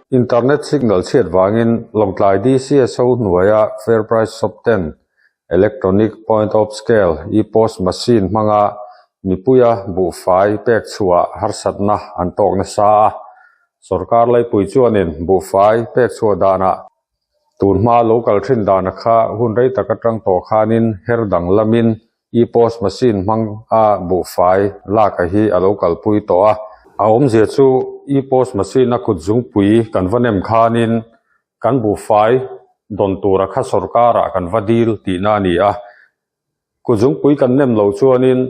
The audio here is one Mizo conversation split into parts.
Internet signal chhiat vangin Lawngtlai DCSO hnuaia Fair Price Shop ten Electronic Point of Scale, E-POS, machine hmanga mipuia buhfai pek chhuah harsatna an tawk nasa a. Sorkar laipui chuanin buhfai pek chhuah danah tun hma lo kal thin dana kha hun rei tak atang tawh khanin her danglamin E-POS machine hmang a buhfai lak a hi a lo kalpui tawh a. A awmzia chu E-POS machine a kut zungpui kan va nem khanin kan buhfai dawn tura kha sorkarah kan va dil tihna a ni a. Kut zungpui kan nem lo chuanin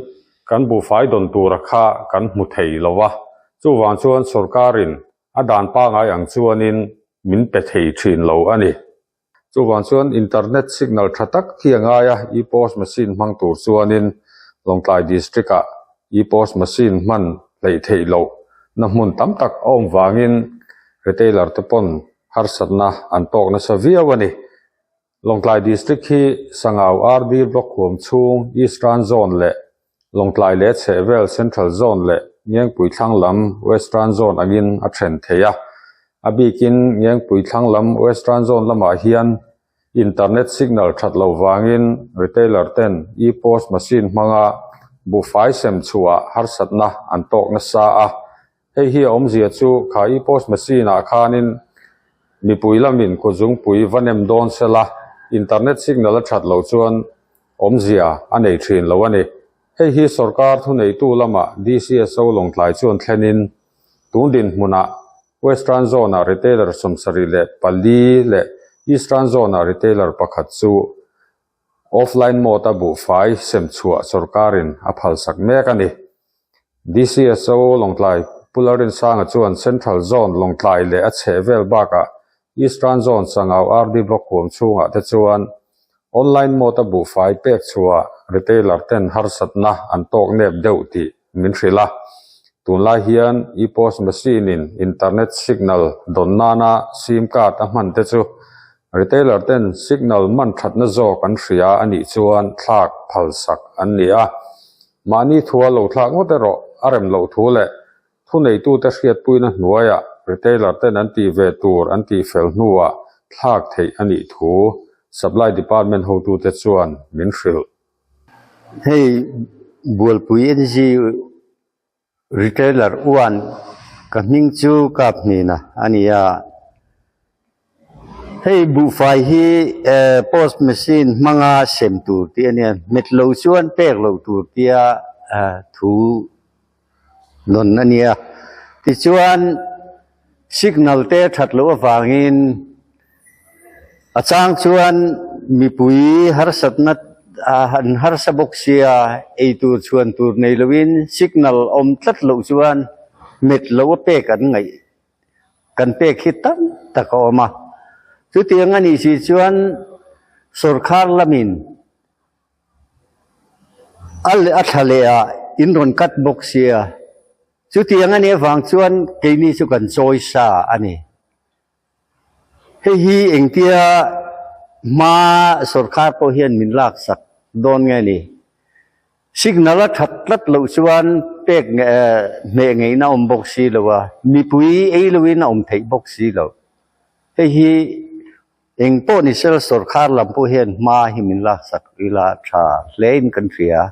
kan buhfai dawn tura kha kan hmu thei lo a. Chuvang chuan sorkarin a dan pangai ang chuanin min pe thei thin lo a ni. Chuvang chuan internet signal tha tak hi a ngai a, e-post machine hmang tur chuanin Lawngtlai District-ah e-post machine hman hleih theih loh na hmun tam tak a awm vangin retailer te pawn harsatna an tawk nasa viau a ni. Lawngtlai District hi Sangau RD Block huam chhung Eastern Zone leh Lawngtlai leh chhehvel Central Zone leh Ngengpui thlang lam Western Zone angin a then thei a. A bikin Ngengpui thlang lam Western Zone lamah hian internet signal that lo vangin retailer ten e-post machine hmanga buhfai sem chhuah harsatna an tawk nasa a. Hei hi a awmzia chu kha e-post machine ah khanin mipui lamin kawzungpui va nem dawn sela internet signal a that loh chuan awmzia a nei thin lo a ni. Hei hi sorkar thuneitu lamah DCSO Lawngtlai chuan thlenin tun dinhmunah Western Zone-ah retailer 74 leh Eastern Zone-ah retailer pakhat chu Offline mode-a buhfai sem chhuah sorkarin a phalsak mek a ni. DCSO Lawngtlai Pu Lalrinsanga chuan Central Zone Lawngtlai leh a chheh vel bakah Eastern Zone Sangau RD Block huam chhungah te chuan online mode-a buhfai pek chhuah retailer ten harsatna an tawk nep deuh tih min hrilh a. Tunlai hian e-post machine-in internet signal dawn nana sim card a hman te chu retailer ten signal man thatna zawk an hria a nih chuan thlak phalsak an ni a. Mahni thua lo thlak ngawt erawh a rem loh thu leh thuneitute hriatpuina hnuaiah retailer ten an tih ve tur an tih fel hnuah thlak theih a nih thu Supply Department hotute chuan min hrilh. Hei Bualpui NG Retailer uan ka hming chu kap hnena a ni a. Hei buhfai hi eh post machine hmanga sem tur tih a nia, hmet lo chuan pek loh tur tia thu nawn a nia. Tichuan signal te that loh avangin a chang chuan mipui harsatna an harsa bawk sia eitur chhuan tur nei loin signal awm tlat loh chuan hmet loh a pek an ngaih kan pek hi tam tak a awm a. Chutiang a nih si chuan sawrkhar lamin A a thla leh ah in rawn cut bawk sia, chutiang a nih avang chuan keini chu kan chawi sa a ni. Hei hi engtia hma sawrkhar pawh hian min laksak dawn nge ni? Signal a that tlat loh chuan pek hmeh ngeihna a awm bawk si lo a, mipui ei loin a awm theih bawk si lo. Hei hi Eng pawh ni sel sawrkhar lam pawh hian hma hi min laksak ila tha hle in kan hria.